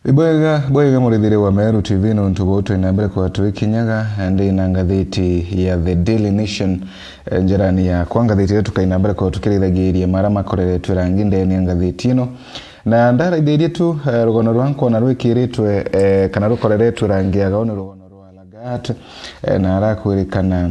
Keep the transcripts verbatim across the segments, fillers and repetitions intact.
Ibwega, bwega murithire wa Meru T V, nontu buu twina mbere kwa twikinyaga ndi na ngathiti ya The Daily Nation, eh, njerani yakwa, ngathiti iria tukaina mbere kwa tukirithagiria mara makoreretwe rangi ndeni ya ngathiti ino. Na ndaraithirie tu, eh, rugono rwa nkona rwikiritwe, eh, kana rukoreretwe rangi ya gao ni rugono rwa Lagat, eh, na arakwirikana,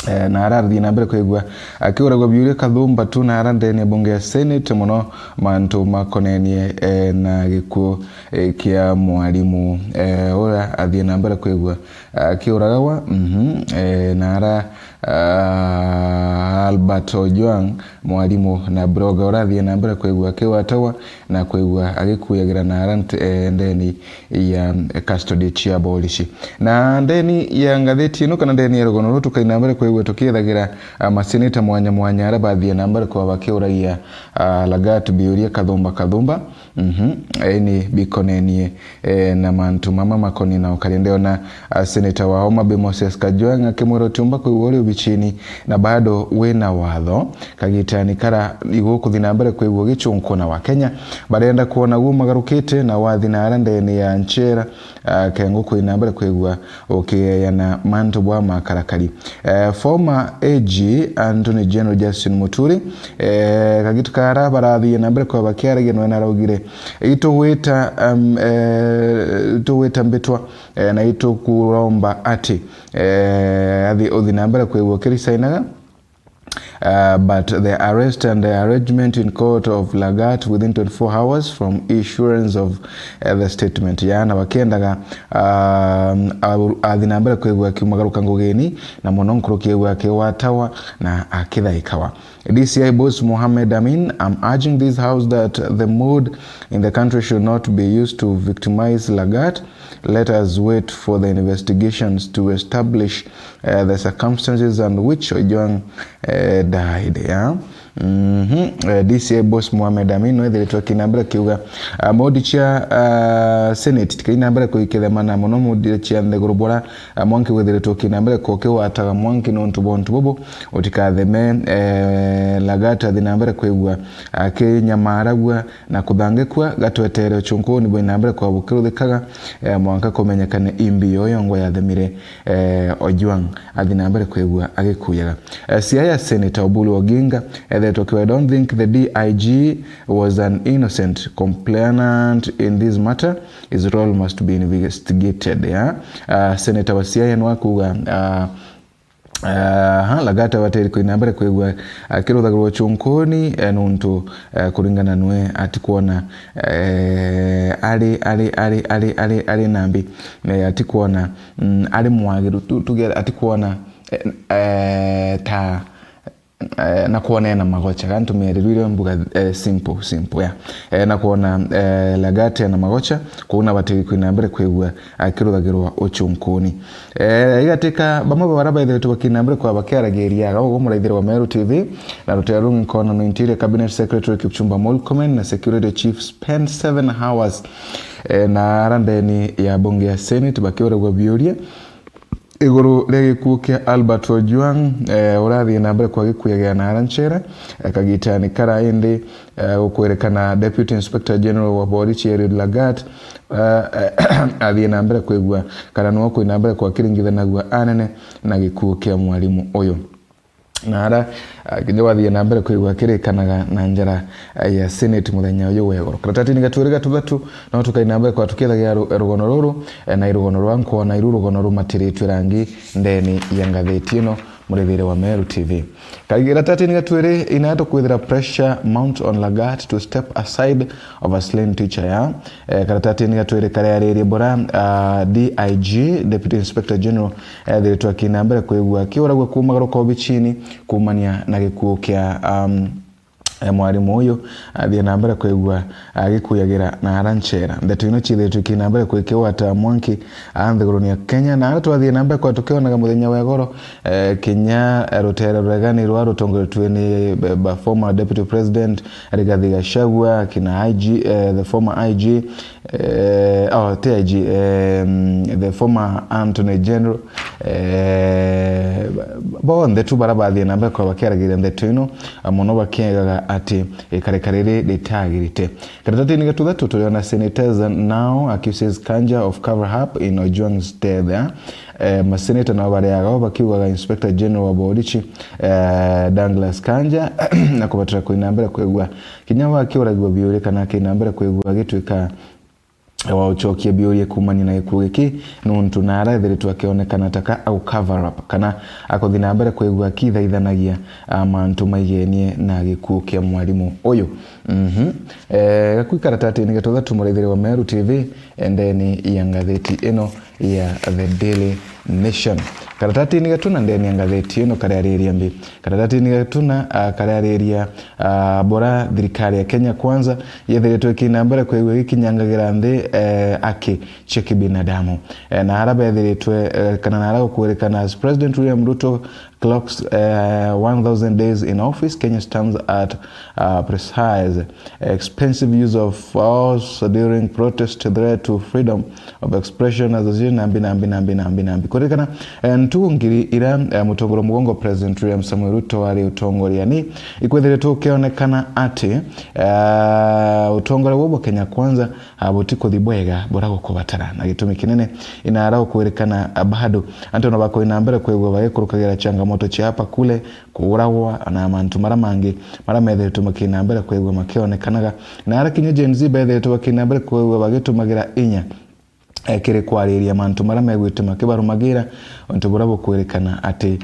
eh, na arathii na mbere kwigua akiuragwa biuria kathumba tu na ara ndeni ya bunge ya Senate, muno mantu makonenie, eh, na gikuo, eh, kia mwarimu, eh, uria athii na mbere kwigua akiuragagwa, mhm, eh, na ara, ah, Albert Ojwang, mwarimu na blogger uria athii na mbere kwigua akiwatawa na kwigua agikuyagira na ara nt-, eh, ndeni ya custody cia borisi. Na ndeni ya ngathiti ino kana ndeni ya rugono ruu tukaina mbere kwigua tukiethagira, ah, maseneta mwanya mwanya aria bathii na mbere kwa bakiuragia, ah, Lagat biuria kathumba kathumba. Mhm. Ini bikonenie, eh, na mantu mama makonie na ukari. Ndiona, ah, seneta wa Homa Bay Moses Kajwang' akimwira utiumba kwigua uri ubichini na bado wina watho. Kagitani kara igu kuthi na mbere kwigua gichunkuna wa Kenya barenda kwona gu magarukite na wathi na ara ndeni ya nchera, ah, kengu kuthi na mbere kwigua ukieyana mantu bwa makarakari. Eh, former A G Attorney General Justin Muturi, eh, kagitu kara barathii na mbere kwa bakiaragia nwe na araugire, "Itugwita, um, eh, itugwita mbitwa, eh, na itukuromba ati, eh, athi uthi na mbere kwigua ukirisainaga." Uh, but the arrest and the arraignment in court of Lagat within twenty-four hours from issuance of, uh, the statement. Yaani, bakiendaga, um, au-, athi na mbere kwigua akiumagaruka ngugini, na muno nkuruki aigua akiwatawa na akithaikawa. D C I boss Mohamed Amin, I'm urging this house that the mood in the country should not be used to victimize Lagat. Let us wait for the investigations to establish, uh, the circumstances under which Ojwang, uh, died, yeah? Mhm. Eh, D C I boss Mohamed Amin no ethiritwe akina mbere akiuga, ah, mood cia, ah, Senate tikaina mbere kuikethemana muno mood cia nthiguru bora, ah, mwanki wethiritwe ukina mbere kukiwataga mwanki nontu bwa untu bubu utikatheme, eh, Lagat athi na mbere kwigua akinyamaragua na kuthangikua gatwetere uchunkuni bwina mbere kwa bukiruthikaga, eh, mwanka kumenyekane imbi yo yongwa yathemire, eh, Ojwang athi na mbere kwigua agikuyaga. Eh, Siaya Senator Oburu Oginga ethetwe akiuga, "I don't think the D I G was an innocent complainant in this matter. His role must be investigated," yeah? Ah, Senator wa Siaya nwakuga, ah, ah, ha, Lagat abateri kuina mbere kwigua akiruthagirwa uchunkuni, eh, nuntu, eh, kuringana nwe atikwona, eh, ari, ari, ari, ari, ari, ari nambi, eh, atikwona, mm, ari mwagiru tu, tuge atikwona, eh, eh, ta, eh, na kwona ena magocha, ga ntumire riu iria mbuga, eh, simple, simple, yeah. Eh, na kwona, eh, Lagat ena magocha, kwou na batiri kuina mbere kwigua akiruthagirwa uchunkuni. Eh, igatika bamwe ba bara bethiritwe bakina mbere kwa bakiaragiria ga ugu muraithire wa Meru T V, na rutere rungi nkona no Interior Cabinet Secretary Kipchumba Murkomen na Security Chief spent seven hours, eh, na ara ndeni ya bunge ya Senate bakiuragwa biuria iguru ria gikuo kia Albert Ojwang, eh, urathii na mbere kwa gikuyagia na ara nchera, eh, kagitani kara indi, eh, gukwerekana Deputy Inspector General wa Borisi Eliud Lagat, eh, athii na mbere kwigua kana no kwina mbere kwa kiringithanagua anene na gikuo kia mwarimu uyu. Na ara, ah, kinya wathii na mbere kwigua kirikanaga na njara, ah, ya Senate muthenya uyu wa igoro. Karatatini gatwiri gatuthatu, no tukaina mbere kwa tukiethagia ru-, rugono ruru, eh, na irugono rwa nkona iru rugono rumatiritwe rangi ndeni ya ngathiti ino, murithire wa Meru T V. Karatatini gatwiri, ina tukwithira pressure mount on Lagat to step aside of a slain teacher ya Eh, karatatini gatwiri karia aririe bura, ah, D I G, Deputy Inspector General, ethiritwe akina mbere kwigua akiuragua kumagaruka obichini kumania na gikuo kia, um, eh, mwarimu uyu, athii na mbere kwigua agikuyagira na ara nchera. Ndeto ino ciithiritwe ikina mbere kwikiwata mwanki a nthiguruni ya Kenya, na ara twathii na mbere kwa tukionaga muthenya wa igoro, eh, kinya, eh, rutere ruregani rwa rutongoretue ni, eh, ba former Deputy President Rigathi Gachagua, kina I G, eh, the former I G, Eh, oh, T I G, eh, mm, the former Attorney General, eh, bonthe tu bara bathie na mbere kwa bakiaragiria ndeto ino, ah, mono bakiegaga ati ikareka riri ritagirite. Karatatini ga tuthatu turiona senators now accuses Kanja of cover up in Ojwang's death, eh? Eh, maseneta nao bariaga o bakiugaga Inspector General wa borichi, eh, Douglas Kanja na kubatira kwina mbere kwigua kinya wakiuragua biuri kana akina mbere kwigua agitwika wa ucokia biuria kumania na gikuo giki, nuntu nara ethiritwe akionekana taka au cover up, kana akuthi na mbere kwigua akithaithanagia, ah, mantu maigenie na gikuo kia mwarimu uyu. Mhm. Eh, gakui karatatini ga tuthatu, muraithiri wa Meru T V, endeni ya ngatheti ino ya The Daily Nation. Karatatini ga tuna ndeni ya ngatheti ino kariariria mbi. Karatatini ga tuna, ah, kariariria, ah, bora thirikari ya Kenya Kwanza yethiritwe ikina mbere kwigua igikinyangagira nthi, eh, aki cia kibinadamu. Eh, na ara bethiritwe, eh, kana na ara gukwirikana as President William Ruto clocks, eh, one thousand days in office, Kenya stands at, uh, precise expensive use of force during protest, threat to freedom of expression, association, nambi, nambi, nambi, nambi, nambi. Kuririkana, eh, ntugu ngiri ira, eh, mutongoria mugongo President William Samoei Ruto ari utongoriani, ikwithiritwe ukionekana ati, eh, utongoria buu bwa Kenya Kwanza, ah, butikuthi bwega bura gukubatara. Na gitumi kinene inara ukwirikana, ah, bado antu no bakwina mbere kwigua bagikurukagira changamoto cia hapa kule, kuuragwa na mantu mara mangi mara methiritwe makina mbere kwigua makionekanaga. Na ara kinya Gen Z bethiritwe bakina mbere kwigua bagitumagira inya, eh, kiri kwariria mantu mara megwite makibarumagira, untu bura bukwirikana ati,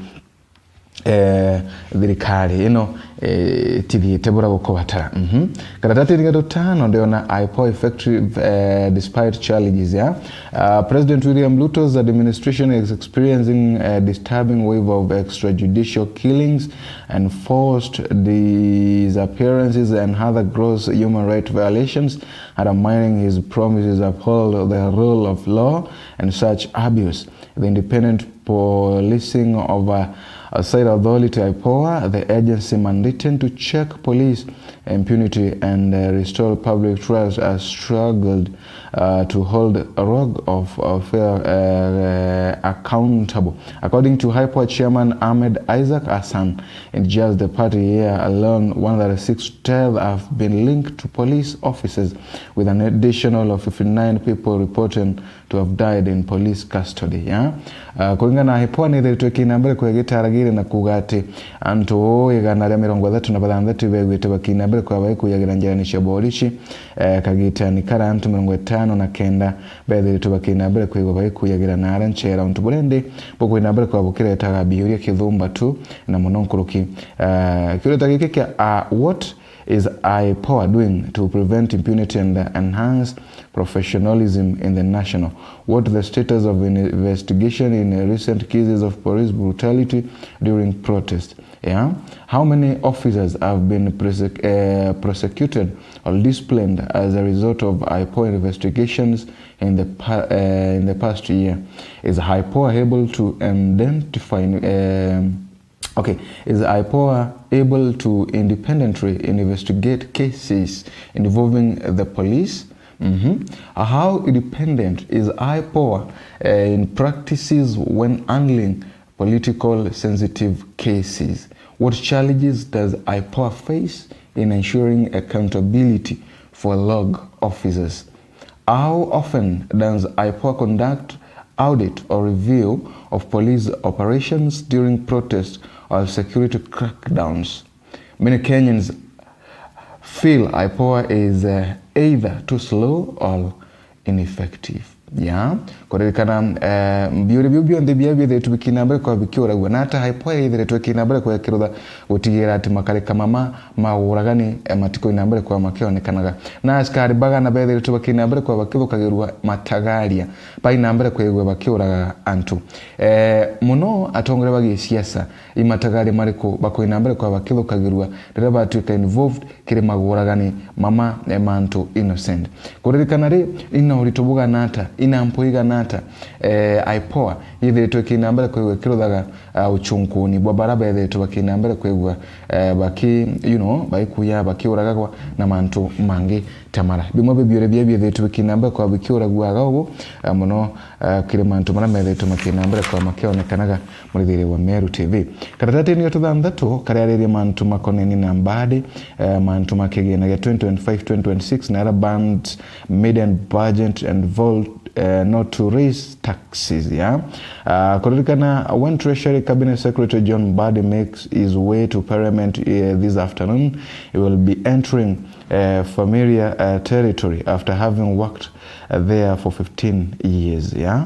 eh, thirikari ino, eh, tithiite bura bukubatara. Mhm. Karatatini ga tutano ndiona IPOA effective, eh, despite challenges, yeah? Uh, President William Ruto's administration is experiencing a disturbing wave of extrajudicial killings, enforced disappearances, and other gross human rights violations, undermining his promises to uphold the rule of law and such abuse. The Independent Policing Oversight Authority, IPOA, the agency mandated to check police impunity and, uh, restore public trust, has struggled, uh, to hold rogue or, uh, fair, uh, accountable. According to IPOA chairman Ahmed Isaac Hassan, in just the past year alone, one hundred six deaths have been linked to police officers, with an additional of fifty-nine people reporting to have died in police custody, yeah? Uh, kuringana na IPOA, nithiritwe ikina mbere kwigitaragiria na kuuga ati antu igana ria mirongo ithatu na bathanthatu beguite bakina mbere kwa baikuyagira njirani cia borichi, eh, kagitani kara antu mirongo itano na kenda bethiritwe bakina mbere kwigua baikuyagira na ara nchera. Untu buria ndi bukwina mbere kwa bukiretaga biuria kithumba tu na muno nkuruki. Eh, kiuria ta giki kia, uh, what is IPOA doing to prevent impunity and enhance professionalism in the national? What the status of investigation in recent cases of police brutality during protest? Yeah? How many officers have been prosec-, uh, prosecuted or disciplined as a result of IPOA investigations in the pa-, uh, in the past year? Is IPOA able to identify, um, Okay, is IPOA able to independently investigate cases involving the police? Mhm. How independent is IPOA, uh, in practices when handling political sensitive cases? What challenges does IPOA face in ensuring accountability for rogue officers? How often does IPOA conduct audit or review of police operations during protests or security crackdowns? Many Kenyans feel IPOA is, uh, either too slow or ineffective. Ya, kuririkana, eh, biuria biu bionthe bia bithiritwe bikina mbere kwa bikiuragua, na ata IPOA ithiritwe ikina mbere kwa kirutha gutigira ati makarika mama ma uragani, eh, matiko ina mbere kwa makionekanaga. Na askari bagana bethiritwe bakina mbere kwa bakithukagirua matagaria, baina mbere kwigua bakiuraga antu. Eh, muno atongoria ba gisiasa, i matagaria mariku bakwina mbere kwa bakithukagirua riria batwika involved kiri maguragani mama, eh, mantu innocent? Kuririkana ri, ina urito bugana ata, ina mpu igana ata? Eh, IPOA yithiritwe ikina mbere kwigua ikiruthaga, ah, uchunkuni bwa bara bethiritwe bakina mbere kwigua, eh, baki, you know, baikuya, bakiuragagwa na mantu mangi ta mara. Bimwe bi biure bia biethiritwe bikina mbere kwa bikiuragua aga ugu, ah, muno, ah, kiri mantu mara methiritwe makina mbere kwa makionekanaga murithiria wa Meru T V. Karatatini ga tuthanthatu kariariria mantu makoneni na mbadi, eh, mantu ma kigina gia twenty twenty-five twenty twenty-six na ara band maiden budget and vote, eh, not to raise taxes, yeah? Uh, kuririkana, when Treasury Cabinet Secretary John Mbadi makes his way to Parliament, eh, this afternoon, he will be entering, eh, familiar, eh, territory after having worked, eh, there for fifteen years, yeah?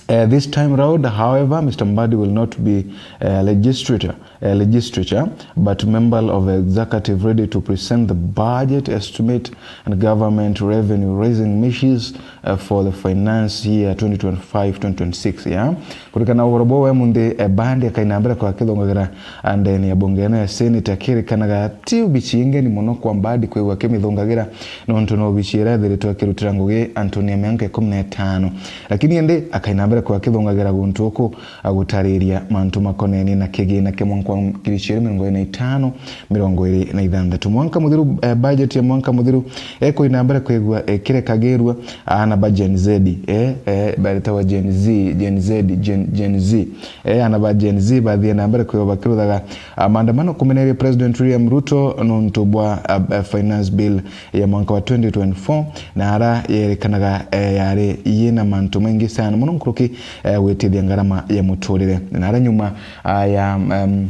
Uh, this time round, however, Mister Mbadi will not be a legislator, a legislature, but member of the executive ready to present the budget estimate and government revenue raising measures, uh, for the finance year twenty twenty-five twenty twenty-six, yeah? Kurikana ugoro bwo we munthi, eh, Mbadi akaina mbere kwa kithongagira ndene ya bunge ino ya Senate akirikanaga ti ubici ingeni muno kwa Mbadi kwigua akimithungagira nontu no ubici iria ethiritwe akirutira ngugi antuni ya mianka ikumi na itano. Lakini indi akaina mbere kwa kithungagira guntu uku agutariria mantu makoneni na kigina kia mwanka wa ngiri ciiri mirongo iri na itano, mirongo iri na ithanthatu. Mwanka muthiru, eh, budget ya mwanka muthiru ekuina mbere kwigua ikirekagirua aana ba Gen Z, eh, eh, baretawa Gen Z, Gen Z, Gen, Gen Z. Eh, aana ba Gen Z bathie na mbere kwigua bakiruthaga, ah, maandamano kumeneria President William Ruto nontu bwa, ah, ah, finance bill ya mwanka wa twenty twenty-four, na ara yerikanaga, eh, yari yina mantu maingi sana muno nkuruki, eh, gwitithia ngarama ya muturire. Na ara nyuma, ah, ya, um,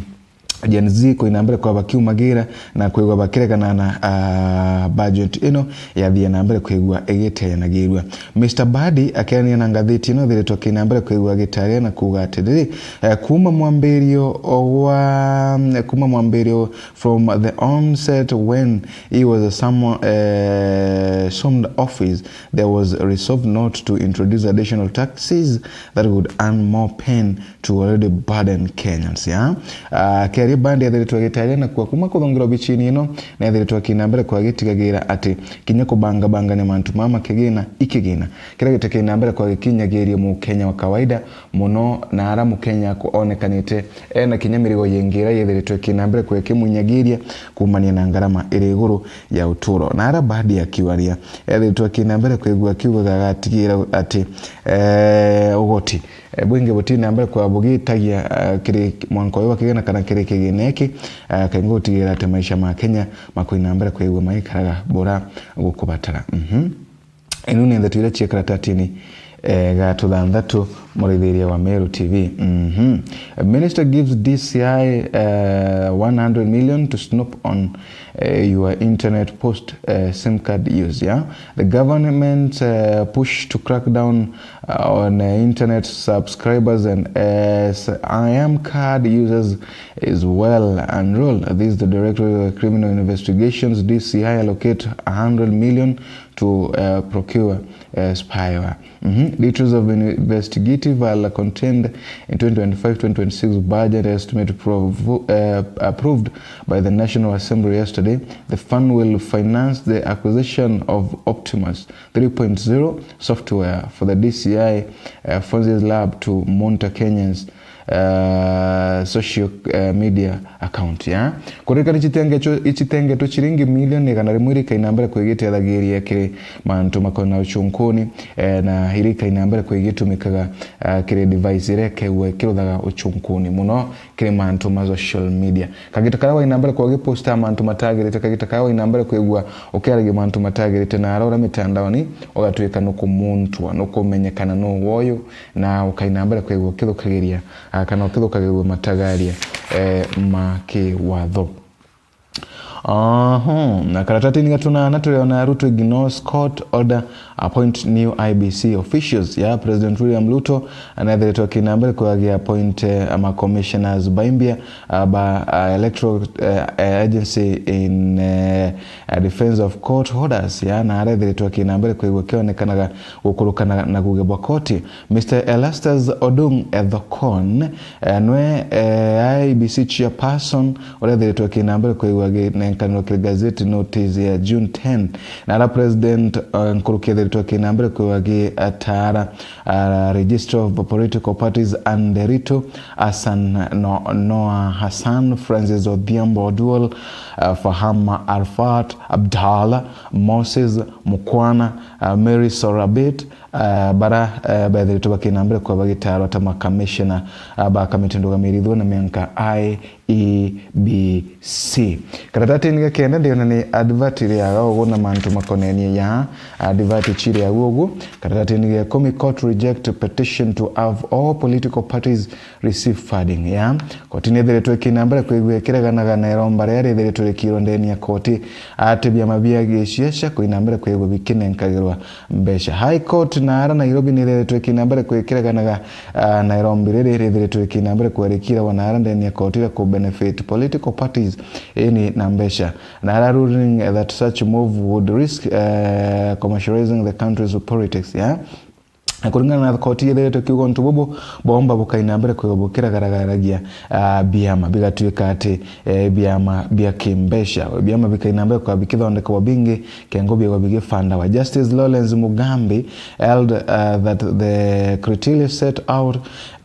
Gen Z kuina mbere kwa bakiumagira na kwigua bakiregana na, ah, budget ino yathie na mbere kwigua igiteanagirua. Mister Mbadi akiarania na ngathiti ino ethiritwe akina mbere kwigua agitaria na kuuga atiriri, eh, kuma mwambirio wa, kuma mwambirio from the onset when he was a summon, eh, summoned office, there was resolved not to introduce additional taxes that would add more pain to already burdened Kenyans, yeah? Ah, akiaria Mbadi ethiritwe agitaria na kwa kuma kuthongira obicini ino, na ethiritwe akina mbere kwa agitigagira ati kinya kubangabangania mantu mama kigina, ikigina kiria gitakina mbere kwa gikinyagiria Mukenya wa kawaida, muno na ara Mukenya ku-, onekanite ena kinya mirigo yingi iria yethiritwe ikina mbere kwa ikimunyagiria kuumania na ngarama iri iguru ya uturo. Na ara Mbadi akiuaria, ethiritwe akina mbere kwigua akiugaga agatigira ati, eh, ugoti, eh, bwingi butina mbere kwa bugitagia, eh, kiri mwanka uyu wa kigina kana kiri kigina iki, eh, kaingi gutigira ati maisha ma Kenya makuina mbere kwigua maikaraga bura gukubatara. Mhm. Inu ni ndeto iria cia karatatini, eh, ga tuthanthatu, murithiria wa Meru T V. Mhm. Minister gives D C I, eh, one hundred million to snoop on, eh, your internet post, eh, sim card use, yeah? The government, eh, push to crack down, uh, on, uh, internet subscribers and, uh, s-, I M card users is well unrolled. This is the Directorate of Criminal Investigations, D C I, allocate a hundred million to, uh, procure, uh, spyware. Mhm. Details of investigative are contained in twenty twenty-five twenty twenty-six budget estimate provo-, uh, approved by the National Assembly yesterday. The fund will finance the acquisition of Optimus three point zero software for the D C I, uh, Forensics Lab to monitor Kenyans, uh, social, uh, media account, yeah? Kuririkana ichitenge cho-, ichitengetwe chiringi milioni igana rimwe irikaina mbere kwigiteethagiria kiri mantu makona uchunkuni, eh, na irikaina mbere kwigitumikaga, uh, kiri device iria ikegua ikiruthaga uchunkuni muno kiri mantu ma social media. Kagita karia waina mbere kwa ugiposta mantu matagirite, kagita karia waina mbere kwigua ukiaragia mantu matagirite na ara uria mitandaoni, ugatwika nukumuntwa, nukumenyekana nu woyu, na ukaina mbere kwigua ukithukagiria, ah, kana ukithukagirua matagaria, eh, ma kiwatho. Aha, na karatatini ga tunana turiona Ruto ignores court order, appoint new I B C officials. Ya President William Ruto anethiritwe akina mbere kwa agi appoint, eh, ama commissioners baimbia, ah, ba, ah, electoral, eh, eh, agency in, eh, eh, defense of court orders. Ya na arethiritwe akina mbere kwigua kionekanaga gukurukana na kuge bwa koti. Mister Erastus Odung Ethokon, eh, nwe, eh, I B C chairperson urethiritwe akina mbere kwigua ginenkanirwa kiri gazeti notice ya June ten. Na ara President, eh, nkuruki Twakina mbere kwigwa gitaara, ah, Registrar of Political Parties Anne Nderitu, Hassan No-, Noah Hassan, Francis Odhiambo Oduol, ah, Fahama Arfat, Abdallah, Moses Mukwana, ah, Mary Sorabit, ah, bara, ah, bethiritwe bakina mbere kwigwa bagitaarwa ta makamishina, ah, ba kamiti ndugamiri ithurano mianka I E B C. Karatatini ga kenda ndiona ni advert iriaga ugu na mantu makonenie ya advert chiriaga ugu. Karatatini ga ikumi, court reject petition to have all political parties receive funding. Ya koti ni ithiritwe ikina mbere kwigua ikireganaga na iromba riria rithiritwe rikirwa ndeni ya koti ati biama bia giciaca kwina mbere kwigua bikinenkagirwa mbeca. High Court na ara Nairobi ni ithiritwe ikina mbere kwikireganaga, ah, na irombi riri rithiritwe ikina mbere kwarikiragwa na ara ndeni ya koti ria ku benefit political parties ini na mbeca. Na ara ruling that such move would risk, eh, commercializing the country's politics, yeah? Na kuringana na koti ithiritwe kiuga untu bubu bomba bukaina mbere kwigwa bukiragaragaragia, ah, biama bigatuika ati, eh, biama bia kimbeca, biama bikaina mbere kwigwa bikithondekwa bingi kengo biigwa bigifandawa. Justice Lawrence Mugambi held, uh, that the criteria set out,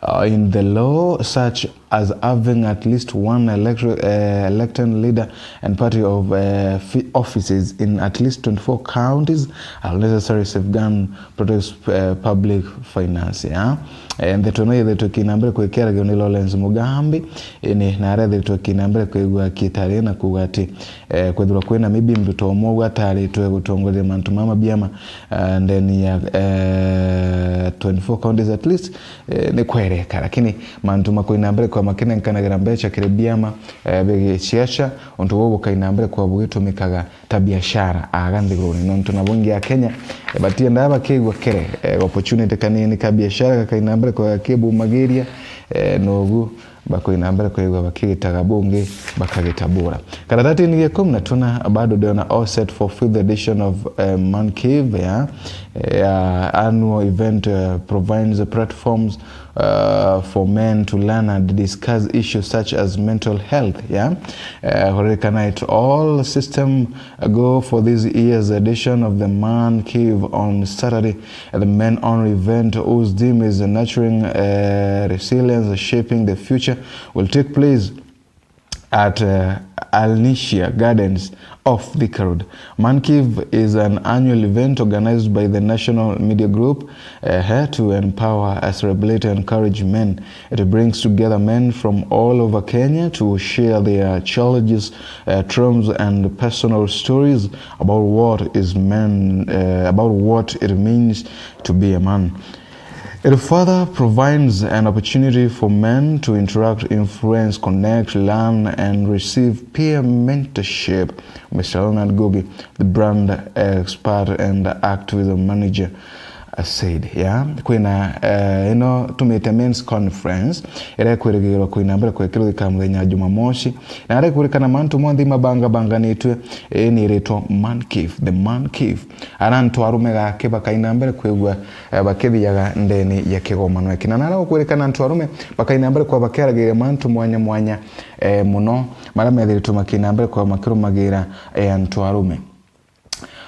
uh, in the law, such as having at least one electro-, uh, elected leader and party of, uh, fi-, offices in at least twenty-four counties, are necessary safeguard protects, uh, public finance, yeah? Eh, ndeto ino yethetwe kina mbere kwikiaragio ni Lawrence Mugambi, ini na arethetwe kina mbere kwigua kitari na kuuga ati, eh, kwethirwa kwina maybe mtu ta umwe ugu ataritwe gutongoria mantu mama biama, eh, ndeni ya, eh, twenty-four counties at least, eh, ni kwereka, lakini mantu makwina mbere kwa makinenkanagira mbeca kiri biama, eh, bigiciaca, untu buu bukaina mbere kwa bugitumikaga ta biashara aga nthigurune, nontu nabo ingi a Kenya, eh, batiendaa bakiigua kere, eh, opportunity kanini ka biashara gakaina mbere kwa gakibumagiria, eh, nogu bakoina mbere kwigua bakigitaga bungi bakagitabura. Karatatini ga ikumi na tuna bado ndiona all set for fifth edition of, eh, Man Cave, yeah? Eh, annual event, eh, provides platforms uh, for men to learn and discuss issues such as mental health, yeah? Uh, kuririkana it all system ago for this year's edition of the Man Cave on Saturday, the men-only event whose theme is nurturing, uh, resilience, shaping the future, will take place at, uh, Alnicia Gardens off Thika Road. Man Cave is an annual event organized by the National Media Group, uh, to empower, uh, celebrate and encourage men. It brings together men from all over Kenya to share their challenges, uh, traumas and personal stories about what is men, uh, about what it means to be a man. It further provides an opportunity for men to interact, influence, connect, learn, and receive peer mentorship, Mister Leonard Gogi, the brand expert and activism manager, uh, said. Yeah? Kwina, eh, ino tumite men's conference, iria ikwirigirwa kwina mbere kwekirwa thika muthenya wa Jumamosi, na aria ikwirikana mantu monthe mabangabanganitwe, eh, ni iritwa Man Cave, the Man Cave. Ara antu arume gaki bakaina mbere kwigua, eh, bakithiaga ndeni ya kigomano eki. Na nara gukwirikana antu arume bakaina mbere kwa bakiaragiria mantu mwanya mwanya, eh, muno, maria methiritwe makina mbere kwa makirumagira, eh, antu arume.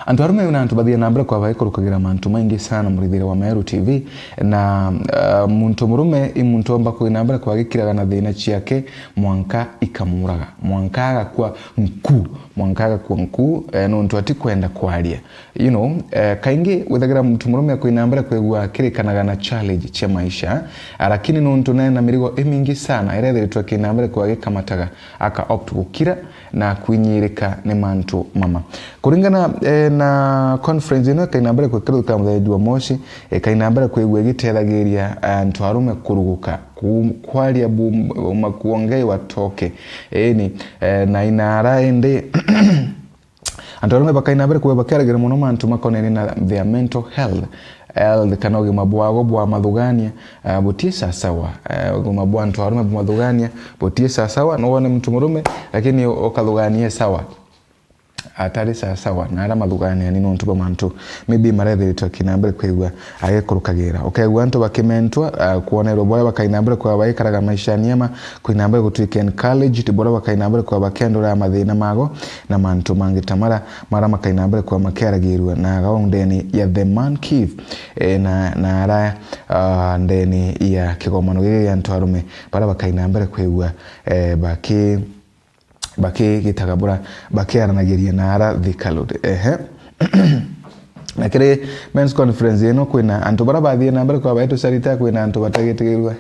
Antu arume na antu bathia na mbere kwa baikurukagira mantu maingi sana murithire wa Meru T V, na, eh, muntu murume i muntu omba kwina mbere kwa gikiraga na thina ciake mwanka ikamuraga, mwanka agakua nku, mwanka agakua nku, eh, nontu atikwenda kwaria. You know, eh, kaingi withagira muntu murume akwina mbere kwigua akirikanaga na challenge cia maisha, ah, lakini nontu nae na mirigo imingi sana, irethiritwe akina mbere kwa gikamataga, aka opt gukira na kwinyirika ni mantu mama. Kuringana, eh, na conference ino ikaina mbere kwikirwa thika muthenya Jumamosi, ikaina mbere kwigua igitethagiria antu arume kuruguka, ku-, kwaria bu-, uma kuongei watoke. Eni, eh, na inara indi Antu arume bakaina mbere kwigua bakiaragira muno mantu makonenie na their mental health. Health kana ugima bwao bwa mathugania, eh, buti sasawa. Eh, ugima bwa antu arume bwa mathugania buti sasawa. No wone muntu murume, lakini ukathugania sawa. atari sawasawa na aria mathuganiani nontu bwa mantu maybe marethiritwe akina mbere kwigua agikurukagira. Ukegua antu bakimentwa, ah, kwonerwa boria bakaina mbere kwigua bagikaraga maisha niema, kuina mbere gutwika encouraged, boria bakaina mbere kwigua bakendora mathina mago na mantu mangi ta mara, mara makaina mbere kwigua makiaragirua na agao ndeni ya The Man Cave, eh, na, na ara, ah, ndeni ya kigomano gigi gia antu arume, bara bakaina mbere kwigua, eh, baki bakigitaga bura, bakiaranagiria na ara Thika Road. Ehe. Na kiri men's conference ino kwina antu bara bathie na mbere kwa baetu Sarita, kwina antu batagitigirua.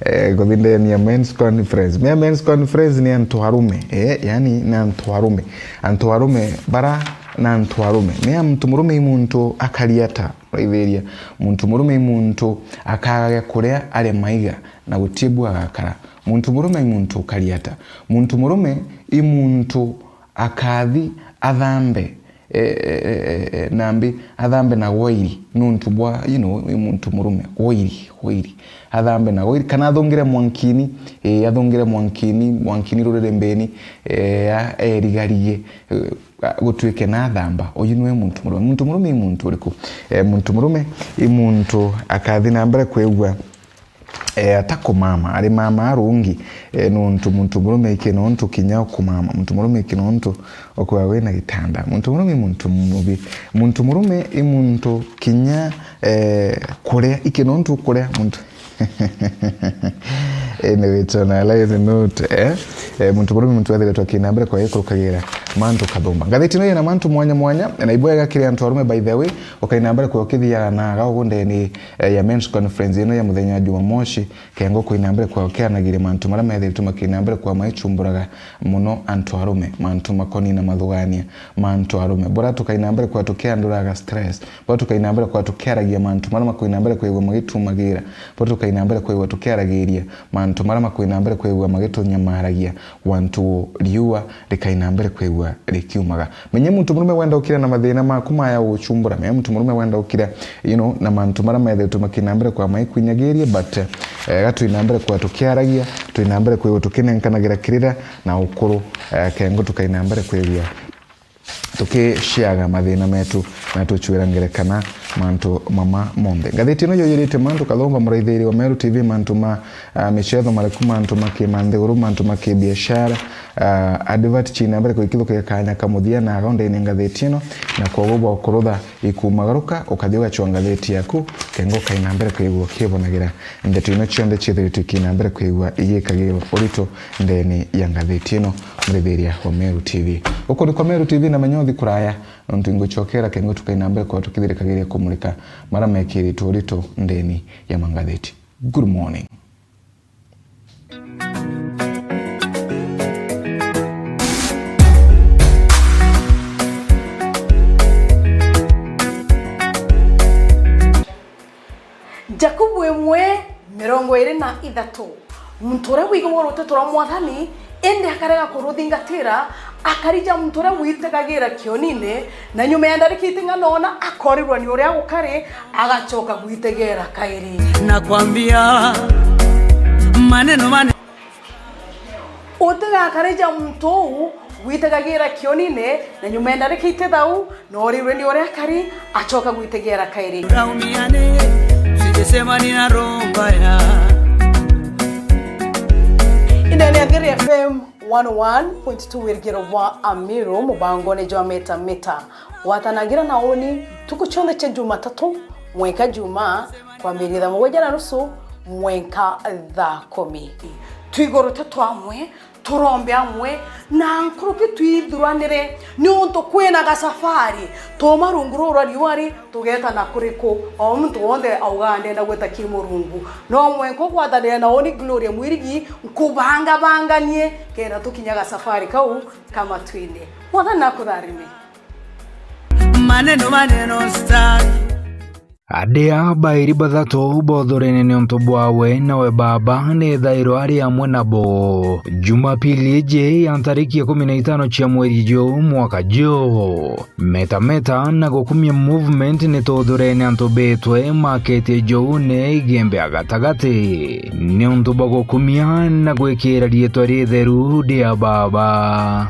Eh, kuthindenia men's conference. Mea men's conference ni antu arume. Eh, yani ni antu arume. Antu arume bara na antu arume. Mea muntu murume i muntu akari ata? Raithiria. Muntu murume i muntu akaga gia kuria ari maiga na gutie bu agakara. Muntu murume i muntu ukari ata? Muntu murume i muntu akathi athambe, e, e, e, e, e, nambi athambe na gwairi, nuntu bwa, you know, i muntu murume, gwairi, gwairi. Athambe na gwairi, kana athungire mwankini, e, athungire mwankini, mwankini ruririmbini, e, a-, erigarige, e, a-, gutwike na athamba. Uyu niwe muntu murume. Muntu murume i muntu uriku? E, muntu murume i muntu akathi na mbere kwigua, e, atakumama, ari mama arungi, e, nuntu muntu murume iki nontu kinya ukumama, muntu murume iki nontu ukwigua wina gitanda. Muntu murume i muntu mubi. Muntu murume i muntu kinya, e, kuria, iki nontu ukuria muntu. Ene witona ala ene note, eh? E, muntu murume muntu wethiritwe akina mbere kwa ikurukagira mantu kathumba. Ngathiti ino yina mantu mwanya mwanya, na ibwega kiri antu arume, by the way, ukaina mbere kwa ukithiaga na aga ugundeni eh, ya men's conference ino ya muthenya wa Jumamosi, kengo kuina mbere kwa ukiaranagiria mantu maria methiritwe makina mbere kwa maichumburaga muno antu arume, mantu makoni na mathugania mantu arume. Bora tukaina mbere kwa tukianduraga stress, bora tukaina mbere kwa tukiaragia mantu maria makuina mbere kwigua magitumagira, bora tukaina mbere kwigua tukiaragiria mantu maria makuina mbere kwigua magitunyamaragia, wantu riua rikaina mbere kwigua rikiumaga. Menya muntu murume wenda ukira na mathina maku maya uchumbura. Menya muntu murume wenda ukira, you know, na mantu maria methiritwe makina mbere kwa maikwinyagiria, but, eh, ga twina mbere kwa tukiaragia, twina mbere kwigua tukinenkanagira kirira na ukuru, eh, kengo tukaina mbere kwigua tukiciaga mathina metu na tuchwira ngerekana mantu mama monthe. Ngathiti ino yuyirite mantu kathumba, muraithiria wa Meru T V, mantu ma, ah, michetho mariku, mantu ma kimanthiguru, mantu ma kibiashara, ah, advert china mbere kwikithukia kanya ka muthia na aga undeni ngathiti ino, na kwoguo bwa kurutha ikumagaruka, ukathi ugachwa ngathiti yaku, kengo kaina mbere kwigua ukibonagira ndeto ino cionthe ciithiritwe ikina mbere kwigua igikagirwa urito ndeni ya ngathiti ino, murithiria wa Meru T V. Guku ni kwa Meru T V na menya uthi kuraya, nontu inguchokera kengo tukaina mbere kwa tukithirikagiria kumurika mara mekiritwe urito ndeni ya mangathiti. Good morning. Jakubu imwe, mirongo iri na ithatu. Muntu uria wigagua ruteto rwa Mwathani, indi akarega kuruthingatira, akarija muntu uria witegagira kionine, na nyuma ya ndarika iting'ana ona akorirwa ni uria gukari, agacoka gwitegera kairi. Nakwambia maneno mane. Utigakarija muntu uu witegagira kionine, na nyuma ya ndarika itithau, noorirwe ni uria akari, acoka gwitegera kairi. Laumiane, usijisema nina roho mbaya. Ndani ya Thiri F M one oh one point two, wirigiro bwa Amiru, mubangone jwa Meta Meta. Gwatanagira na uni ntuku cionthe cia Jumatatu mwenka Jumaa, kwambiria thaa mugwanja na nusu mwenka thaa kumi. Twigurute twamwe, turombe amwe, na nkuruki twithuranire, niuntu kwina gasafari tuuma rungu ruu rwa riua ri, tugeeta na kuriku. O muntu wonthe augaga ndenda gwita ki Murungu. No mwenka ugwatanire na uni Gloria Mwirigi, nkubangabanganie, kenda tukinya gasafari kau ka matwine. Mwathani nakutharime. Maneno, maneno, star. Aria bairi bathatu bothurene niuntu bwawe nawe baba ni thairo ari amwe nabo. Jumapili iji ya ntariki ikumi na itano cia mweri juu mwaka juu. Meta Meta na Gukumia Movement ni tuthurene antu betwe maketie joune igembe a gatagati. Niuntu bwa gukumia na gwikira riitwa ritheru ria baba.